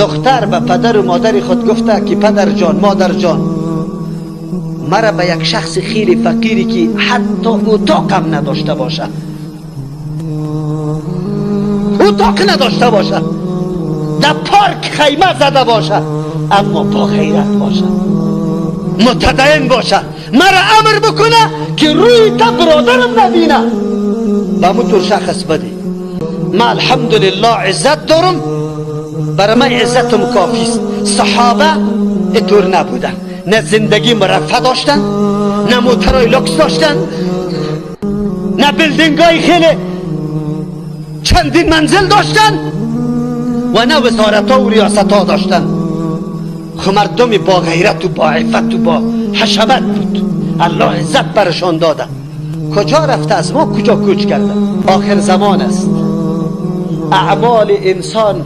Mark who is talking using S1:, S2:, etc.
S1: دختر به پدر و مادر خود گفته که پدر جان، مادر جان، مرا به یک شخص خیلی فقیری که حتی اتاقم نداشته باشه، اتاق نداشته باشه، در پارک خیمه زده باشه، اما با غیرت باشه، متدین باشه، مرا امر بکنه که روی تا برادرم نبینه، به همونطور شخص بده. ما الحمدلله عزت دارم، برای من عزتم کافی است. صحابه اینطور نبودن، نه زندگی مرفه داشتن، نه موترهای لوکس داشتن، نه building های خیلی چندین منزل داشتن و نه وزارت ها و ریاست ها داشتن. خو مردم با غیرت و با عفت و با حشمت بود. الله عزت برشان داده. کجا رفته از ما؟ کجا کوچ کرده؟ آخر زمان است. اعمال انسان